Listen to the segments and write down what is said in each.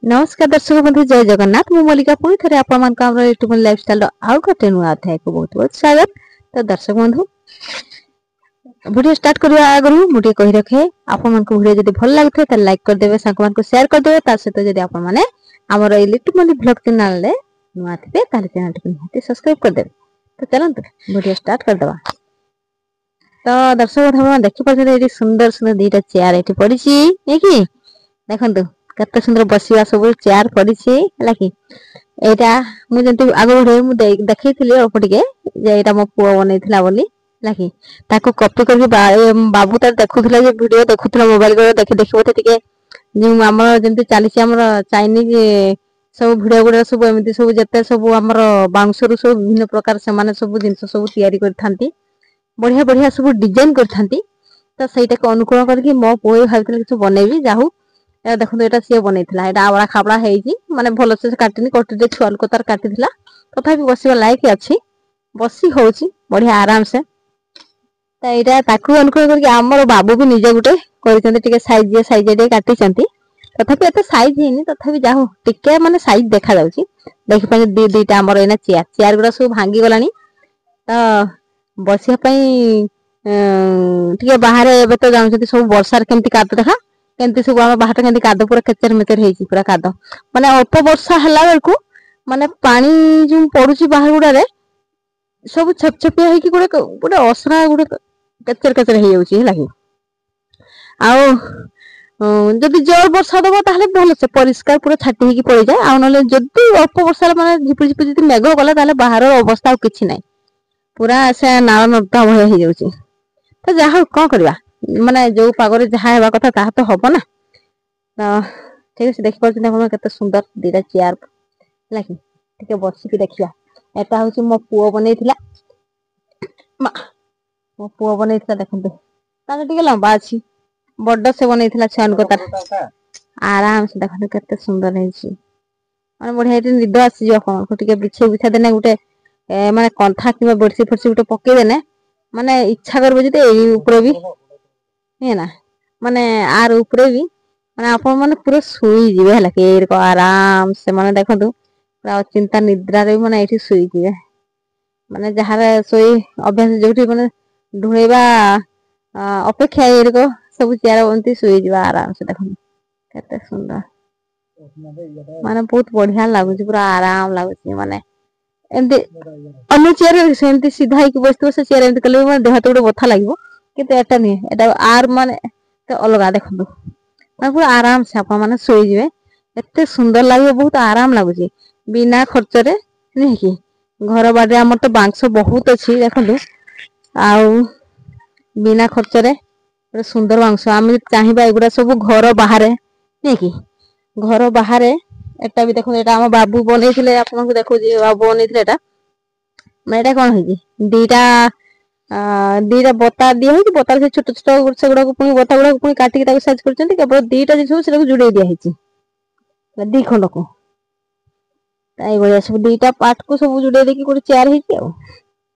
ନମସ୍କାର ଦର୍ଶକ ବନ୍ଧୁ, ଜୟ ଜଗନ୍ନାଥ। ମୁଁ ମଲ୍ଲିକା, ପୁଣି ଥରେ ଆପଣମାନଙ୍କୁ ଆମର ୟୁଟ୍ୟୁବ ଲାଇଫଷ୍ଟାଇଲର ଆଉ ଗୋଟେ ନୂଆ ଅଧ୍ୟାୟକୁ ବହୁତ ବହୁତ ସ୍ୱାଗତ। ତ ଦର୍ଶକ ବନ୍ଧୁ, ଭିଡ଼ିଓ ଷ୍ଟାର୍ଟ କରିବା ଆଗରୁ ମୁଁ ଟିକେ କହି ରଖେ, ଆପଣମାନଙ୍କୁ ଭିଡ଼ିଓ ଯଦି ଭଲ ଲାଗୁଥାଏ ତାହେଲେ ଲାଇକ୍ କରିଦେବେ, ସାଙ୍ଗମାନଙ୍କୁ ସେୟାର କରିଦେବେ। ତା ସହିତ ଯଦି ଆପଣମାନେ ଆମର ଏଇ ଲିଟୁ ମଲ୍ଲି ବ୍ଲଗ ଚ୍ୟାନେଲରେ ନୂଆ ଥିବେ, ତାହେଲେ ଚ୍ୟାନେଲଟିକୁ ନିହାତି ସବସ୍କ୍ରାଇବ କରିଦେବେ। ତ ଚାଲନ୍ତୁ, ଭିଡ଼ିଓ ଷ୍ଟାର୍ଟ କରିଦେବା। ତ ଦର୍ଶକ ବନ୍ଧୁ, ଆପଣ ଦେଖିପାରୁଛନ୍ତି ଏଇଠି ସୁନ୍ଦର ସୁନ୍ଦର ଦିଟା ଚେୟାର ଏଠି ପଡିଛି, ନାଇଁ କି? ଦେଖନ୍ତୁ, କେତେ ସୁନ୍ଦର ବସିବା ସବୁ ଚେୟାର ପଡିଛି, ହେଲା କି? ଏଇଟା ମୁଁ ଯେମିତି ଆଗ ଭିଡ଼ିଓ ମୁଁ ଦେଖେଇଥିଲି ଅଳ୍ପ ଟିକେ ଯେ ଏଇଟା ମୋ ପୁଅ ବନେଇଥିଲା ବୋଲି, ହେଲା କି? ତାକୁ କପି କରିକି ବାବୁ ତାର ଦେଖୁଥିଲା ଯେ ଭିଡିଓ ଦେଖୁଥିଲା ମୋବାଇଲ ଦେଖି ଦେଖି, ବୋଧେ ଟିକେ ଯେଉଁ ଆମର ଯେମିତି ଚାଲିଛି ଆମର ଚାଇନିଜ ସବୁ ଭିଡିଓ ଗୁଡା ସବୁ, ଏମିତି ସବୁ ଯେତେ ସବୁ ଆମର ବାଉଁଶରୁ ସବୁ ବିଭିନ୍ନ ପ୍ରକାର ସେମାନେ ସବୁ ଜିନିଷ ସବୁ ତିଆରି କରିଥାନ୍ତି, ବଢିଆ ବଢିଆ ସବୁ ଡିଜାଇନ କରିଥାନ୍ତି। ତ ସେଇଟାକୁ ଅନୁକରଣ କରିକି ମୋ ପୁଅ ବି ଭାବିଥିଲା କିଛି ବନେଇବି। ଯାହଉ, ଏଇଟା ଦେଖନ୍ତୁ, ଏଇଟା ସିଏ ବନେଇଥିଲା। ଏଇଟା ଆବଡ଼ା ଖାବଡ଼ା ହେଇଛି, ମାନେ ଭଲସେ ସେ କାଟିନି, କଟୁରୀରେ ଛୁଆ ଲୋକ ତାର କାଟିଥିଲା। ତଥାପି ବସିବା ଲାୟକ ଅଛି, ବସି ହଉଛି ବଢିଆ ଆରାମସେ। ତ ଏଇଟା ତାକୁ ଅନୁକରଣ କରିକି ଆମର ବାବୁ ବି ନିଜେ ଗୋଟେ କରିଛନ୍ତି। ଟିକେ ସାଇଜ ସାଇଜ ଟିକେ କାଟିଛନ୍ତି, ତଥାପି ଏତେ ସାଇଜ ହେଇନି। ତଥାପି ଯାହା ହଉ, ଟିକେ ମାନେ ସାଇଜ ଦେଖାଯାଉଛି। ଦେଖିପାରୁଛନ୍ତି, ଦି ଦିଟା ଆମର ଏଇନା ଚେୟାର, ଚେୟାର ଗୁଡା ସବୁ ଭାଙ୍ଗି ଗଲାଣି। ତ ବସିବା ପାଇଁ ଟିକେ ବାହାରେ ଏବେ ତ ଜାଣୁଛନ୍ତି ସବୁ ବର୍ଷାରେ କେମିତି କାଦ, ଦେଖା କେମିତି ସବୁ ଆମ ବାହାରଟା କେମିତି କାଦ, ପୁରା କେଚେର ମେଚେର ହେଇଛି ପୁରା କାଦ। ମାନେ ଅଳ୍ପ ବର୍ଷା ହେଲା ବେଳକୁ ମାନେ ପାଣି ଯୋଉ ପଡୁଛି ବାହାର ଗୁଡାରେ, ସବୁ ଛେପ ଛେପିଆ ହେଇକି ଗୋଟେ ଗୋଟେ ଅସନା, ଗୋଟେ କେଚେର କେଚେର ହେଇଯାଉଛି, ହେଲା କି? ଆଉ ଯଦି ଜୋର ବର୍ଷା ଦବ ତାହେଲେ ଭଲସେ ପରିଷ୍କାର ପୁରା ଛାଟି ହେଇକି ପଡିଯାଏ। ଆଉ ନହେଲେ ଯଦି ଅଳ୍ପ ବର୍ଷା, ମାନେ ଝିପି ଝିପି ଯଦି ମେଘ ଗଲା, ତାହେଲେ ବାହାରର ଅବସ୍ଥା ଆଉ କିଛି ନାହିଁ, ପୁରା ସେ ନାଳ ନର୍ଦ୍ଦମା ଭଳିଆ ହେଇଯାଉଛି। ତ ଯାହା ହଉ, କଣ କରିବା, ମାନେ ଯୋଉ ପାଗରେ ଯାହା ହେବା କଥା ତାହା ତ ହବ ନା। ତ ଠିକ ଅଛି, ଦେଖିପାରୁଛନ୍ତି ଆପଣ କେତେ ସୁନ୍ଦର ଦିଟା ଚେୟାର, ହେଲା କି? ଟିକେ ବସିକି ଦେଖିବା। ଏଟା ହଉଛି ମୋ ପୁଅ ବନେଇଥିଲା ମା, ମୋ ପୁଅ ବନେଇଥିଲା। ଦେଖନ୍ତୁ, ତାର ଟିକେ ଲମ୍ବା ଅଛି, ବଡ ସେ ବନେଇଥିଲା ଛୁଆଙ୍କ ତାର ଆରାମସେ। ଦେଖନ୍ତୁ, କେତେ ସୁନ୍ଦର ହେଇଛି, ମାନେ ବଢିଆ। ଏଠି ନିଦ ଆସିଯିବ ଆପଣଙ୍କୁ। ଟିକେ ବିଛେଇ ବିଛା ଦେନେ ଗୋଟେ ମାନେ କନ୍ଥା କିମ୍ବା ବେଡସିଟ୍ ଫେଡସିଟ୍ ଗୋଟେ ପକେଇଦେନେ, ମାନେ ଇଚ୍ଛା କରିବ ଯଦି ଏଇ ଉପରେ ବି ନୁହେଁ ନା, ମାନେ ଆର ଉପରେ ବି ମାନେ ଆପଣ ମାନେ ପୁରା ଶୋଇଯିବେ, ହେଲା କି? ଏଇ ଆରାମ ସେ ମାନେ ଦେଖନ୍ତୁ, ପୁରା ଅଚିନ୍ତା ନିଦ୍ରାରେ ବି ମାନେ ଏଇଠି ଶୋଇଯିବେ। ମାନେ ଯାହାର ଶୋଇ ଅଭ୍ୟାସ, ଯୋଉଠି ମାନେ ଢୁଳେଇବା ଅପେକ୍ଷା ଏଇରକ ସବୁ ଚେୟାର ଏମିତି ଶୋଇଯିବା ଆରାମସେ। ଦେଖନ୍ତୁ, କେତେ ସୁନ୍ଦର, ମାନେ ବହୁତ ବଢିଆ ଲାଗୁଛି, ପୁରା ଆରାମ ଲାଗୁଛି। ମାନେ ଏମିତି ଅନ୍ୟ ଚେୟାର ସେମିତି ସିଧା ହେଇକି ବସିଥିବ, ସେ ଚେୟାର ଏମିତି କଲେ ବି ମାନେ ଦେହ ହାତ ଗୋଟେ ବଥା ଲାଗିବ, କିନ୍ତୁ ଏଟା ନୁହେଁ, ଏଟା ଆର ମାନେ ତ ଅଲଗା। ଦେଖନ୍ତୁ, ମାନେ ପୁରା ଆରାମସେ ଆପଣ ମାନେ ଶୋଇଯିବେ, ଏତେ ସୁନ୍ଦର ଲାଗିବ, ବହୁତ ଆରାମ ଲାଗୁଛି, ବିନା ଖର୍ଚ୍ଚରେ, ନୁହେଁ କି? ଘର ବାଡ଼ିରେ ଆମର ତ ବାଉଁଶ ବହୁତ ଅଛି, ଦେଖନ୍ତୁ। ଆଉ ବିନା ଖର୍ଚ୍ଚରେ ଗୋଟେ ସୁନ୍ଦର ବାଉଁଶ, ଆମେ ଯଦି ଚାହିଁବା ଏଗୁଡା ସବୁ ଘର ବାହାରେ, ନୁହେଁ କି? ଘର ବାହାରେ ଏଟା ବି ଦେଖନ୍ତୁ, ଏଟା ଆମ ବାବୁ ବନେଇଥିଲେ। ଆପଣଙ୍କୁ ଦେଖୁଛି, ବାବୁ ବନେଇଥିଲେ ଏଟା। ମାନେ ଏଇଟା କଣ ହେଇଛି, ଦିଟା ବତା ଦିଆ ହେଇଛି, ବତାରେ ସେ ଛୋଟ ଛୋଟ ସେଗୁଡାକୁ ପୁଣି ବତା ଗୁଡାକୁ ପୁଣି କାଟିକି ତାକୁ ସାଇଜ କରିଛନ୍ତି। କେବଳ ଦିଟା ଜିନିଷକୁ ସେଟାକୁ ଯୋଡେଇ ଦିଆ ହେଇଛି ଦି ଖଣ୍ଡକୁ। ଏଇଭଳିଆ ସବୁ ଦିଟା ପାର୍ଟକୁ ସବୁ ଯୋଡେଇ ଦେଇକି ଗୋଟେ ଚେୟାର ହେଇଛି। ଆଉ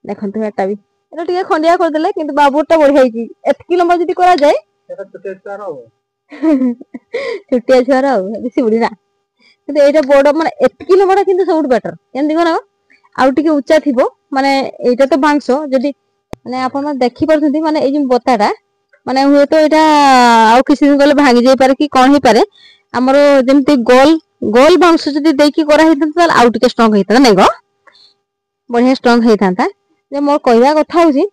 ଦେଖନ୍ତୁ, ଏଟା ବି ଏଟା ଟିକେ ଖଣ୍ଡିଆ କରିଦେଲେ, କିନ୍ତୁ ବାବୁରଟା ବଢିଆ ହେଇଛି। ଏତିକି ଲମ୍ବା ଯଦି କରାଯାଏ, ଛୋଟିଆ ଛୁଆର ଆଉ ବେଶୀ ବୁଢୀ ନା, କିନ୍ତୁ ଏଇଟା ବଡ, ମାନେ ଏତିକି ଲମ୍ବାଟା କିନ୍ତୁ ସବୁଠୁ ବେଟର। କେମିତି କଣ ଆଉ ଟିକେ ଉଚ୍ଚା ଥିବ, ମାନେ ଏଇଟା ତ ବାଉଁଶ, ଯଦି ମାନେ ଆପଣ ଦେଖିପାରୁଛନ୍ତି, ମାନେ ଏଇ ଯୋଉ ବତାଟା, ମାନେ ହୁଏତ ଏଇଟା ଆଉ କିଛି ଦିନ ଗଲେ ଭାଙ୍ଗି ଯାଇପାରେ କି କଣ ହେଇପାରେ। ଆମର ଯେମିତି ଗୋଲ ଗୋଲ ବାଉଁଶ ଯଦି ଦେଇକି କରାହେଇଥାନ୍ତା, ତାହେଲେ ଆଉ ଟିକେ ଷ୍ଟ୍ରଙ୍ଗ ହେଇଥାନ୍ତା, ନାଇଁ ଗୋ? ବଢିଆ ଷ୍ଟ୍ରଙ୍ଗ ହେଇଥାନ୍ତା। ଯେ ମୋର କହିବା କଥା ହଉଛି,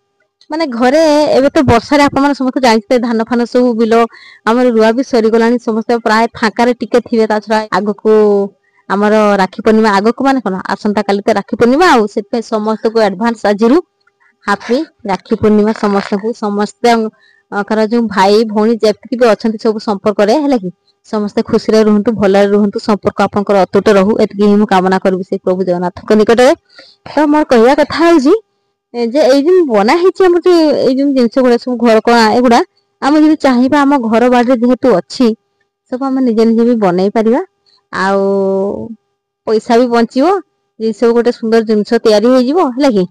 ମାନେ ଘରେ ଏବେ ତ ବର୍ଷାରେ ଆପଣମାନେ ସମସ୍ତେ ଜାଣିଥିବେ, ଧାନ ଫାନ ସବୁ ବିଲ ଆମର ରୁଆ ବି ସରିଗଲାଣି, ସମସ୍ତେ ପ୍ରାୟ ଫାଙ୍କାରେ ଟିକେ ଥିବେ। ତା ଛଡା ଆଗକୁ ଆମର ରାକ୍ଷୀ ପୂର୍ଣ୍ଣିମା, ଆଗକୁ ମାନେ କଣ, ଆସନ୍ତା କାଲି ତ ରାକ୍ଷୀ ପୂର୍ଣ୍ଣିମା। ଆଉ ସେଥିପାଇଁ ସମସ୍ତଙ୍କୁ ଆଡଭାନ୍ସ ଆଜିରୁ ହାପି ରାକ୍ଷୀ ପୂର୍ଣ୍ଣିମା ସମସ୍ତଙ୍କୁ। ସମସ୍ତଙ୍କର ଯୋଉ ଭାଇ ଭଉଣୀ ଯେତିକି ବି ଅଛନ୍ତି ସବୁ ସମ୍ପର୍କରେ, ହେଲା କି, ସମସ୍ତେ ଖୁସିରେ ରୁହନ୍ତୁ, ଭଲରେ ରୁହନ୍ତୁ, ସମ୍ପର୍କ ଆପଣଙ୍କର ଅତୁଟ ରହୁ, ଏତିକି ହିଁ ମୁଁ କାମନା କରିବି ସେଇ ପ୍ରଭୁ ଜଗନ୍ନାଥଙ୍କ ନିକଟରେ। ତ ମୋର କହିବା କଥା ହଉଛି ଯେ ଏଇ ଯୋଉ ବନା ହେଇଛି ଆମର, ଯୋଉ ଏଇ ଯୋଉ ଜିନିଷ ଗୁଡା ସବୁ ଘର କଣା, ଏଗୁଡା ଆମେ ଯଦି ଚାହିଁବା, ଆମ ଘର ବାଡିରେ ଯେହେତୁ ଅଛି ସବୁ, ଆମେ ନିଜେ ନିଜେ ବି ବନେଇ ପାରିବା। ଆଉ ପଇସା ବି ବଞ୍ଚିବ, ଜିନିଷ ଗୋଟେ ସୁନ୍ଦର ଜିନିଷ ତିଆରି ହେଇଯିବ, ହେଲା କି?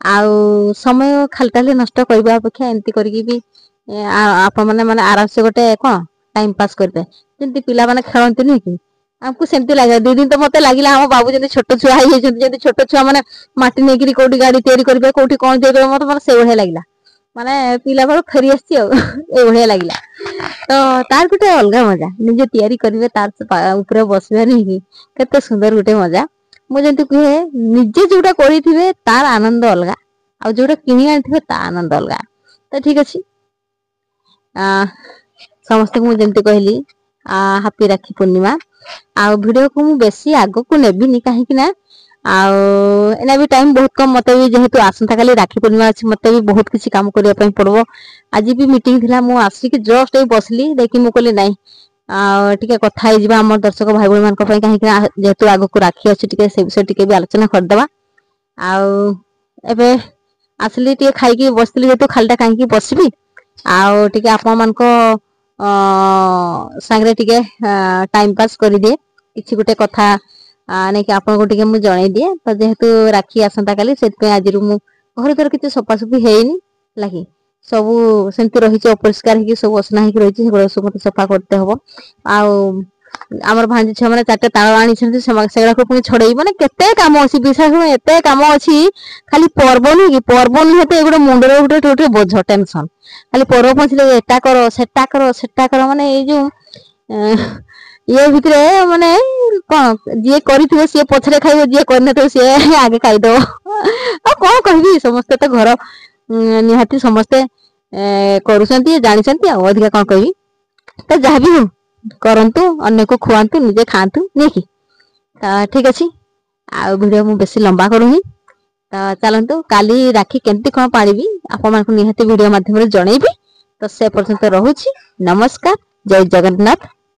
ଆଉ ସମୟ ଖାଲିଟାରେ ନଷ୍ଟ କରିବା ଅପେକ୍ଷା ଏମିତି କରିକି ବି ଆପଣ ମାନେ ମାନେ ଆରାମସେ ଗୋଟେ କଣ ଟାଇମ ପାସ୍ କରିବେ। ଯେମିତି ପିଲାମାନେ ଖେଳନ୍ତିନି କି? ଆମକୁ ସେମିତି ଲାଗିଲା 2 ଦିନ ତ ମତେ ଲାଗିଲା ଆମ ବାବୁ ଯେମିତି ଛୋଟ ଛୁଆ ହେଇଯାଇଛନ୍ତି, ଯେମିତି ଛୋଟ ଛୁଆ ମାନେ ମାଟି ନେଇକିରି କୋଉଠି ଗାଡି ତିଆରି କରିବେ, କୋଉଠି କଣ ତିଆରି କରିବେ। ମତେ ମାନେ ସେଇଭଳିଆ ଲାଗିଲା, ମାନେ ପିଲା ବେଳୁ ଫେରି ଆସିଛି ଆଉ ଏଇଭଳିଆ ଲାଗିଲା। ତ ତାର ଗୋଟେ ଅଲଗା ମଜା, ନିଜେ ତିଆରି କରିବେ, ତାର ଉପରେ ବସିବେ ନେଇକି, କେତେ ସୁନ୍ଦର ଗୋଟେ ମଜା। ମୁଁ ଯେମିତି କୁହେ, ନିଜେ ଯୋଉଟା କରିଥିବେ ତାର ଆନନ୍ଦ ଅଲଗା ଆଉ ଯୋଉଟା କିଣି ଆଣିଥିବେ ତା ଆନନ୍ଦ ଅଲଗା। ତ ଠିକ ଅଛି, ସମସ୍ତଙ୍କୁ ମୁଁ ଯେମିତି କହିଲି, ହାପି ରାକ୍ଷୀ ପୂର୍ଣ୍ଣିମା। ଆଉ ଭିଡିଓକୁ ମୁଁ ବେଶୀ ଆଗକୁ ନେବିନି, କାହିଁକି ନା ଆଉ ଏଇନା ବି ଟାଇମ ବହୁତ କମ। ମତେ ବି ଯେହେତୁ ଆସନ୍ତାକାଲି ରାକ୍ଷୀ ପୂର୍ଣ୍ଣିମା ଅଛି, ମତେ ବି ବହୁତ କିଛି କାମ କରିବା ପାଇଁ ପଡିବ। ଆଜି ବି ମିଟିଂ ଥିଲା, ମୁଁ ଆସିକି ଜଷ୍ଟ ଏଇ ବସିଲି ଦେଖି, ମୁଁ କହିଲି ନାଇଁ, ଆଉ ଟିକେ କଥା ହେଇଯିବା ଆମ ଦର୍ଶକ ଭାଇ ଭଉଣୀ ମାନଙ୍କ ପାଇଁ, କାହିଁକି ନା ଯେହେତୁ ଆଗକୁ ରାକ୍ଷୀ ଅଛି, ଟିକେ ସେ ବିଷୟରେ ଟିକେ ବି ଆଲୋଚନା କରିଦବା। ଆଉ ଏବେ ଆସିଲି, ଟିକେ ଖାଇକି ବସିଥିଲି, ଯେହେତୁ ଖାଲିଟା କାହିଁକି ବସିବି, ଆଉ ଟିକେ ଆପଣ ମାନଙ୍କ ସାଙ୍ଗରେ ଟିକେ ଟାଇମ ପାସ୍ କରିଦିଏ, କିଛି ଗୋଟେ କଥା ନେଇକି ଆପଣଙ୍କୁ ଟିକେ ମୁଁ ଜଣେଇ ଦିଏ। ତ ଯେହେତୁ ରାକ୍ଷୀ ଆସନ୍ତା କାଲି, ସେଥିପାଇଁ ଆଜିରୁ ମୁଁ ଘର ଦ୍ୱାର କିଛି ସଫାସଫି ହେଇନି, ହେଲା କି, ସବୁ ସେମିତି ରହିଛି, ଅପରିଷ୍କାର ହେଇକି ସବୁ ଅସନା ହେଇକି ରହିଛି। ସେଗୁଡା ସବୁ ମତେ ସଫା କରତେ ହବ। ଆଉ ଆମର ଭାଞ୍ଜି ଛୁଆ ମାନେ ଚାରିଟା ତାଳ ଆଣିଛନ୍ତି, ସେଗୁଡାକୁ ପୁଣି ଛଡେଇ, ମାନେ କେତେ କାମ ଅଛି, ବିଶ୍ୱାସ କର, ଏତେ କାମ ଅଛି। ଖାଲି ପର୍ବ ନୁହେଁ କି, ପର୍ବ ନୁହେଁ ତ, ଏ ଗୋଟେ ମୁଣ୍ଡରେ ଗୋଟେ ଗୋଟେ ବୋଝ, ଟେନସନ। ଖାଲି ପର୍ବ ପହଞ୍ଚିଲେ ଏଟା କର, ସେଟା କର, ସେଟା କର, ମାନେ ଏଇ ଯୋଉ ଇଏ ଭିତରେ ମାନେ କଣ, ଯିଏ କରିଥିବ ସିଏ ପଛରେ ଖାଇବ, ଯିଏ କରିନଥିବ ସିଏ ଆଗେ ଖାଇଦବ। ଆଉ କଣ କହିବି, ସମସ୍ତେ ତ ଘର ନିହାତି ସମସ୍ତେ କରୁଛନ୍ତି, ଜାଣିଛନ୍ତି, ଆଉ ଅଧିକା କଣ କହିବି? ତ ଯାହାବି ହଉ, କରନ୍ତୁ, ଅନ୍ୟକୁ ଖୁଆନ୍ତୁ, ନିଜେ ଖାଆନ୍ତୁ, ନୁହେଁ କି? ତ ଠିକ ଅଛି, ଆଉ ଭିଡିଓ ମୁଁ ବେଶୀ ଲମ୍ବା କରୁନି। ତ ଚାଲନ୍ତୁ, କାଲି ରାକ୍ଷୀ କେମିତି କଣ ପାଳିବି ଆପଣମାନଙ୍କୁ ନିହାତି ଭିଡିଓ ମାଧ୍ୟମରେ ଜଣେଇବି। ତ ସେ ପର୍ଯ୍ୟନ୍ତ ରହୁଛି, ନମସ୍କାର, ଜୟ ଜଗନ୍ନାଥ।